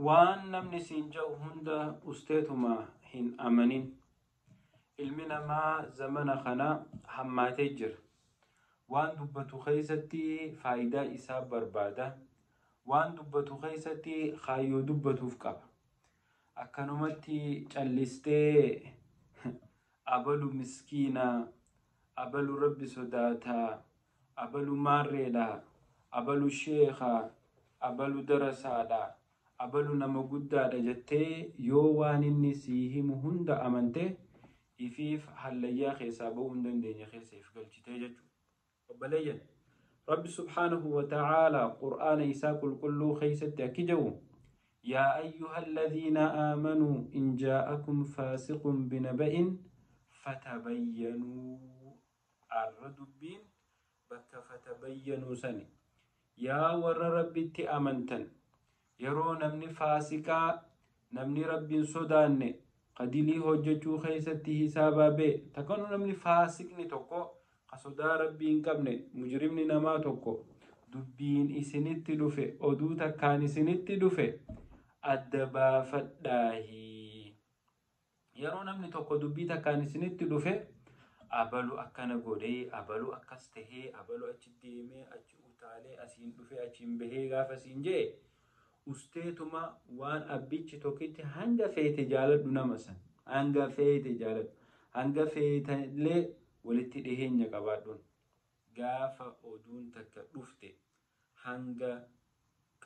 Waan namni siin ja'u hunda usteetuma hin amanin. Ilmi namaa zamana kana hammaatee jira. Waan dubbatu keessatti faayidaa isaa barbaada. Waan dubbatu keessatti kaayyoo dubbatuuf qaba. Akkanumatti callistee abalu miskiina, abalu Rabbi sodaata, abalu maarreedha, abalu sheekha, abalu darasaadha, abalu nama guddaadha jettee yoo waan inni sii himu hunda amante, ifiif hallayyaa keessaa ba'uu hin dandeenye keessa if galchitee jechuudha. Obboleeyyan, Rabbi subhaanahu wa ta'aalaa Qur'aana isaa qulqulluu keessatti akki jedhu: Yaa ayyuha alladhiina aamanuu in jaa'akum faasiqun binaba'in fatabayyanuu. Arra dubbiin bakka fatabayyanuu sani. Yaa warra Rabbitti amantan, yeroo namni faasiqaa, namni Rabbi hin sodaanne, ka dilii hojjachuu keessatti hisaabaa ba'e, takkanuu namni faasiqni tokko, ka sodaa Rabbii hin qabne, mujrimni namaa tokko dubbiin isinitti dhufe, oduu takkaan isinitti dhufe, adda baafadhaahi. Yeroo namni tokko dubbii takkaan isinitti dhufe, abalu akkana godhee, abalu akkas tahee, abalu achi deemee, achi utaalee, asiin dhufee, achiin bahee gaafa siin je'e, usteetuma waan abbichi tokkichi, hanga feete jaaladhu nama san, hanga feete jaaladhu, hanga feetallee walitti dhiheenya qabaadhuun, gaafa oduun takka dhufte hanga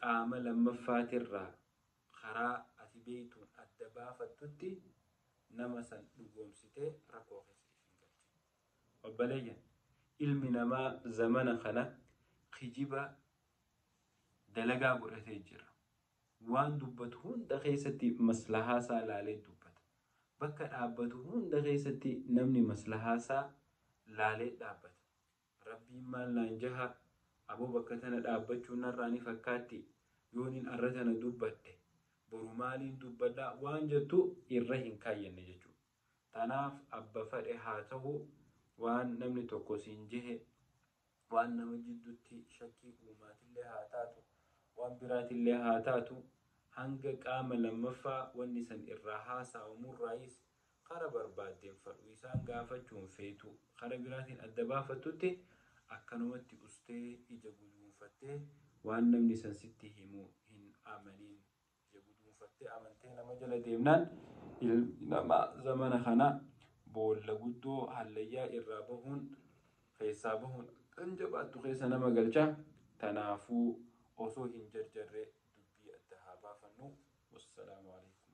qaama lammaffaatirraa karaa ati beektuun adda baafattutti nama san dhugoomsitee rakkoo keessa if hin galchin. Obboleeyyan, ilmi namaa zamana kana kijiba dalagaa godhatee jira. Waan dubbatu hunda keessatti maslahaa isaa laalee dubbata. Bakka dhaabbatu hunda keessatti namni maslahaa isaa laalee dhaabbata. Rabbiin maal naan jaha? Aboo, bakka tana dhaabbachuun narraa ni fakkaatti? Yoonin arra tana dubbadhe boru maaliin dubbadha? Waan jettu irra hin kaayyanne jechuudha. Tanaaf abba fadhe haa ta'u, waan namni tokko siin jehe, waan nama jiddutti shakkii uumaatillee haa taatu, waan biraatillee haa taatu, hanga qaama lammaffaa wanni san irraa haasa'amurraayis kara barbaaddeen fadhu isaan gaafachuun feetu kara biraatiin adda baafattutti, akkanumatti ustee ija guduunfattee waan namni san sitti himu hin amanin. Ija guduunfattee amantee nama jala deemnaan, ilmi namaa zamana kana boolla guddoo hallayyaa irraa bahuun keessaa bahuun kan jabaattu keessa nama galcha. Tanaafuu osoo hin jarjarre dubbii adda haa baafannu. Wassalaamu alaikum.